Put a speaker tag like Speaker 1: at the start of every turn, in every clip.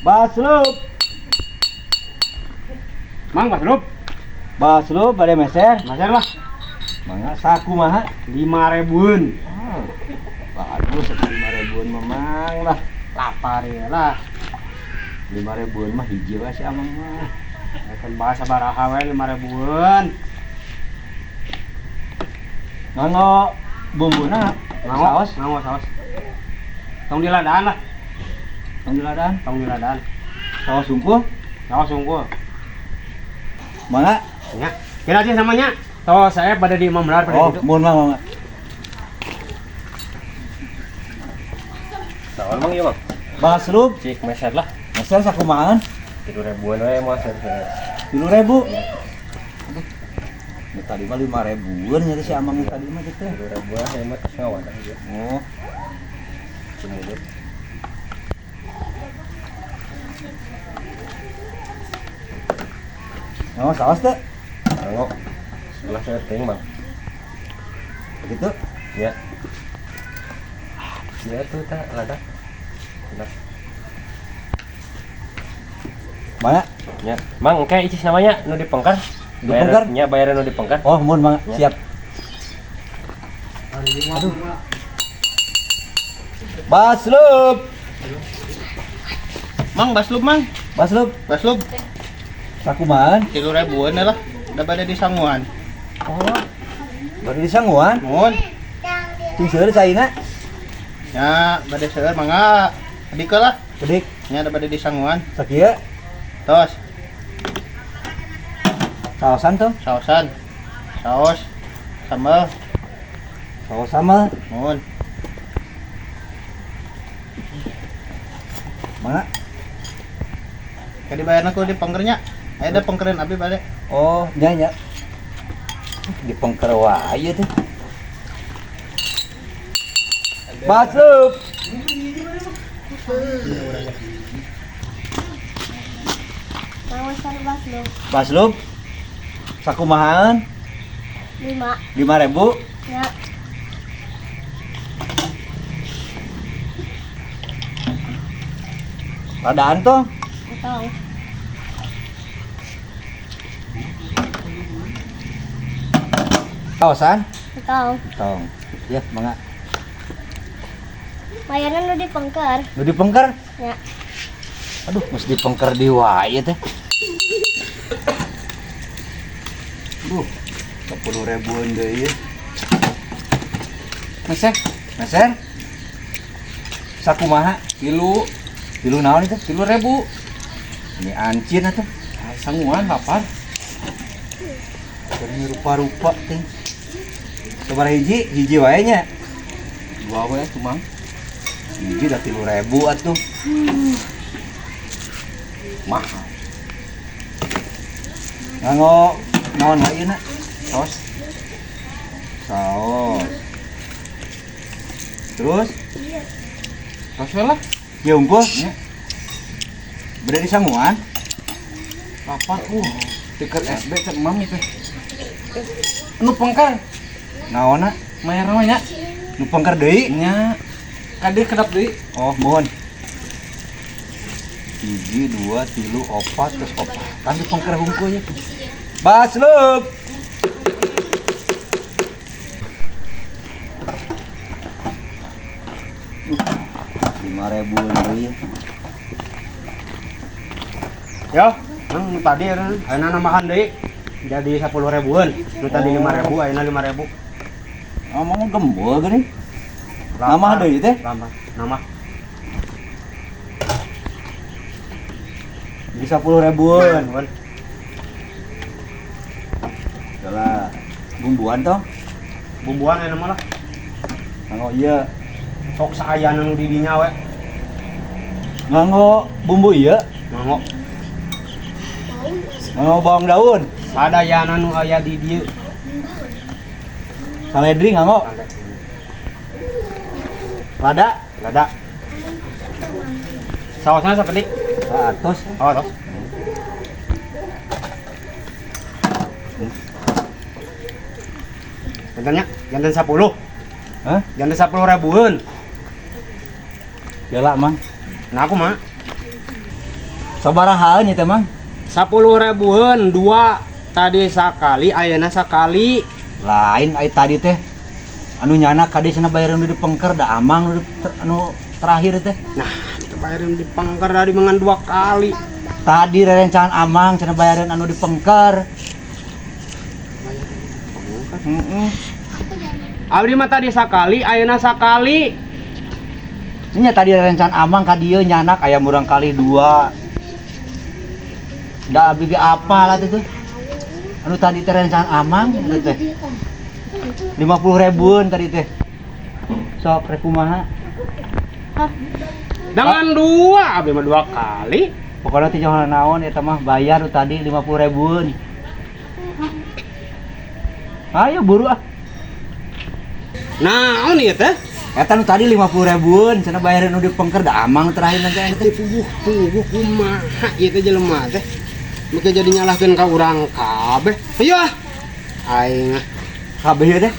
Speaker 1: Baslup.
Speaker 2: Mang baslup.
Speaker 1: Baslup bade meser.
Speaker 2: Meser lah.
Speaker 1: Mangga sakumaha?
Speaker 2: 5 ribuan.
Speaker 1: Oh, bagus 5 ribuan memang lah.
Speaker 2: Lapar ya lah.
Speaker 1: 5 ribuan mah hiji wae si amang mah.
Speaker 2: Kan bahasa baraha we 5 ribuan.
Speaker 1: Nganggo bumbuna
Speaker 2: Nganggo
Speaker 1: saos,
Speaker 2: nganggo saos. Tong diladaan lah.
Speaker 1: Tong diladaan.
Speaker 2: Tong diladaan.
Speaker 1: Saos sungkuh.
Speaker 2: Saos sungkuh.
Speaker 1: Mangga.
Speaker 2: Ya. Kira sih namanya. Toh saya pada di Imam Belar pada
Speaker 1: Oh,
Speaker 2: gitu.
Speaker 1: mun mah mangga.
Speaker 3: Sawan mang ieu, Mang.
Speaker 1: Baslup,
Speaker 3: Cik meser lah.
Speaker 1: meser sakumahan?
Speaker 3: 3 ribuan we mah meser.
Speaker 1: 3 ribu. Aduh. Nu tadi mah 5 ribuan nya si amang nu tadi mah gitu.
Speaker 3: 3 ribuan ya mah tos ngawadah ieu.
Speaker 1: Oh,
Speaker 3: Cimudut.
Speaker 1: nganggo saos teh?
Speaker 3: Nganggo. Sebelah saya teuing, Bang.
Speaker 1: Begitu.
Speaker 3: Ya. Ya tuh tak lada. Lada.
Speaker 1: Mana?
Speaker 3: Ya. Mang, engke icis namanya nu dipengkar.
Speaker 1: Nu dipengkar?
Speaker 3: Nya bayaran nu dipengkar.
Speaker 1: Oh, mun mangga.
Speaker 3: Ya.
Speaker 1: Siap. Aduh. Baslup.
Speaker 4: Mang baslup mang,
Speaker 1: Baslup.
Speaker 4: baslup
Speaker 1: Sakumahan?
Speaker 4: 3 ribuan lah, udah pada di sanguan.
Speaker 1: Oh. Baru di sanguan.
Speaker 4: Mohon,
Speaker 1: Cing seueur caina.
Speaker 4: ya pada seueur mangga, adik lah,
Speaker 1: Pedik.
Speaker 4: ya udah pada di sanguan.
Speaker 1: Sakieu
Speaker 4: Tos,
Speaker 1: saosan tuh.
Speaker 4: saosan, saos, sambal,
Speaker 1: Saos sambal.
Speaker 4: mohon.
Speaker 1: Mangga.
Speaker 4: Jadi bayarna ku di pengkernya, ayo ada pengkerin abi balik.
Speaker 1: Oh, nya nya. Di pengker wae ieu teh. Baslup.
Speaker 5: Mau meser baslup
Speaker 1: Baslup. Sakumahaan?
Speaker 5: 5.
Speaker 1: 5.000.
Speaker 5: Ya.
Speaker 1: Ladaan tuh.
Speaker 5: Atau
Speaker 1: Saosan?
Speaker 5: atau
Speaker 1: Tong. Ya, mangga.
Speaker 5: bayaran udah dipengker.
Speaker 1: Nu dipengker?
Speaker 5: Ya.
Speaker 1: Aduh, mesti dipengker di wae teh. Aduh, 10 ribuan deui ieu.
Speaker 6: Meser,
Speaker 1: Meser? Sakumaha?
Speaker 6: tilu,
Speaker 1: Tilu naon itu?
Speaker 6: 3.000.
Speaker 1: Ini ancin atuh.
Speaker 6: Ah, sanguan lapar.
Speaker 1: Ini rupa-rupa teh. Sabaraha hiji? Hiji wae nya.
Speaker 6: Dua we atuh, Mang.
Speaker 1: Hiji dah 3.000 atuh.
Speaker 6: Mahal.
Speaker 1: Nganggo naon wae ieu na?
Speaker 6: Saos
Speaker 1: Saos. Terus
Speaker 6: saos we lah.
Speaker 1: ya unggul.
Speaker 6: Ya.
Speaker 1: Bade di sanguan?
Speaker 6: Lapar tiker SB cek mami teh. Nu pengkar,
Speaker 1: Naonna?
Speaker 6: mayar mah nya.
Speaker 1: Nu pengker deui?
Speaker 6: Nya. Kade kedap deui.
Speaker 1: Oh, mohon. 1, 2, 3, 4, terus 4. Kan di pengker hungkulnya. Baslup. 5.000 deui.
Speaker 2: Yo, Mang nu tadi ayeuna nambahan deui. Jadi 10 ribuan. Nu tadi 5.000, ayeuna 5.000.
Speaker 1: Ngomong gembul geuning. Nambah deui teh?
Speaker 2: Nambah, nambah.
Speaker 1: Jadi 10 ribuan.
Speaker 2: Ribuan.
Speaker 1: Yalah, bumbuan toh?
Speaker 2: Bumbuan ayeuna mah lah.
Speaker 1: Nganggo ieu.
Speaker 2: Sok saayana nu di dinya we.
Speaker 1: Nganggo bumbu ieu,
Speaker 2: Nganggo.
Speaker 1: nganggo bawang daun.
Speaker 2: Sadayana nu aya di dieu.
Speaker 1: Saledri nganggo. Lada
Speaker 2: Lada. Saosnya seperti
Speaker 1: 100.
Speaker 2: oh, tos. Jantannya, jantan 10.
Speaker 1: Hah?
Speaker 2: Jantan 10 ribuan.
Speaker 1: Yalah, Mang.
Speaker 2: Nah, aku mah.
Speaker 1: Sabarahaan ya teh, Mang?
Speaker 2: 10 ribuan dua tadi sakali ayeuna sakali.
Speaker 1: Lain ai tadi teh anu nyana kade cenah bayaran nu dipengker da amang nu anu terakhir teh.
Speaker 2: Nah, itu bayarin di pengker dari mengan dua kali.
Speaker 1: Tadi rerencangan amang cenah bayaran anu dipengker. Heeh.
Speaker 2: Abdi mah tadi sakali ayeuna sakali.
Speaker 1: Nya tadi rerencangan amang ka dieu nyanak aya murang kali dua. Da abdi ge apal atuh tuh. Anu tadi teh rerencangan amang eta teh. 50 ribuan tadi teh. Sok rek kumaha?
Speaker 2: Dengan dua abdi mah dua kali.
Speaker 1: Pokoknya teh jangan naon eta mah bayar nu tadi 50 ribuan. Ayo buru ah.
Speaker 2: Naon ieu teh?
Speaker 1: Eta nu tadi 50 ribuan cenah bayaran nu dipengker da amang terakhir nanti eta
Speaker 2: Teh puguh-puguh kumaha ieu teh jelema teh. Muka jadi nyalahkeun ka urang kabeh. Ayo ah. Aing ah.
Speaker 1: Kabeh ieu teh.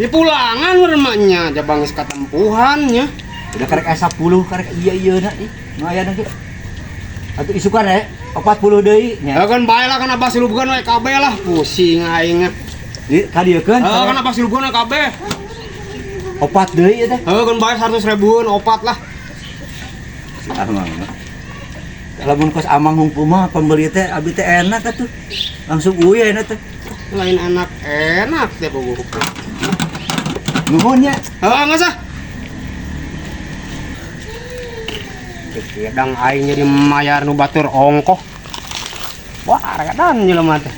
Speaker 2: Ini pulangan urang mah nya jabang geus katempuhan nya.
Speaker 1: Udah karek aya 10 karek iya ieu na ih. Nu aya na ge. Atuh isukan eh 40 deui
Speaker 2: Ya
Speaker 1: nya.
Speaker 2: kan bae lah kana basilubkeun we kabeh lah pusing aing ah.
Speaker 1: Di ka dieukeun.
Speaker 2: Heeh kana basilubkeun we kabeh.
Speaker 1: Opat deui ieu teh.
Speaker 2: Heeh kan bae 100 ribuan opat lah.
Speaker 1: Si amang mah. Lamun kos amang hungkul mah pembeli teh abdi teh enak atuh. Langsung uy enak teh.
Speaker 2: Lain anak enak teh puguh.
Speaker 1: Nuhun nya.
Speaker 2: Heeh geus ah. Kidang aing jadi mayar nu batur ongkoh. Wah, redan jelema teh.